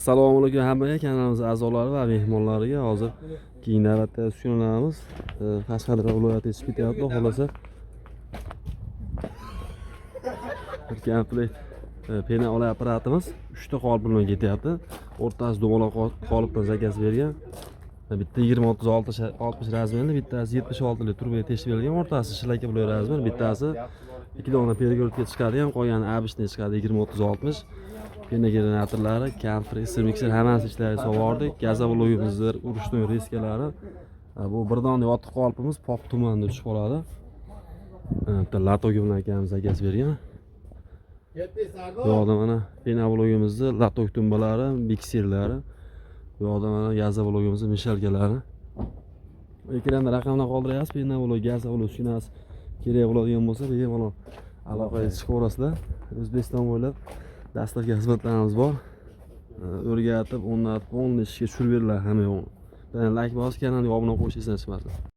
Assalomu alaykum hammaga, kanalimiz a'zolari va mehmonlariga. Hozir keyingi navbatda uskunalarimiz Qashqadaryo viloyatiga chiqib ketyapti, xudo xohlasa. Bir komplekt пена olay apparatimiz uchta qolip bilan ketyapti. O'rtasi dumaloq qolipdan заказ bergan. Bitta 20 30 60 размер li, bittasi 76 lik truba teshib berilgan, o'rtasi шлакоблок размер, bittasi ikki dona перегородка chiqadi ham, qolgani обычный chiqadi 20 30 60. Пена generatorlari, kompressor, mikser, hammasi ishlariga solib. Газоблок imizni ручной резка lari. Bu bir dona yotiq qolipimiz Pop tumanida tushib qoladi. Bitta лоток i bilan akamiz заказ bergan. Bu yoqda mana пеноблок imizni лоток tumbalari, mikserlari. Bu yoqda mana газоблок imizni мешалка lari. Ekranda raqamlar qoldiryapmiz. Пеноблок, газоблок uskunasi kerak bo'ladigan bo'lsa, bemalol aloqaga chiqaverasizlar. O'zbekiston bo'ylab доставка xizmatlarimiz bor. O'rgatib, o'rnatib, полный ishga tushirib beriladi hamma yo'g'ini. Layk bosib, kanalga obuna qo'yish esdan chiqmasin.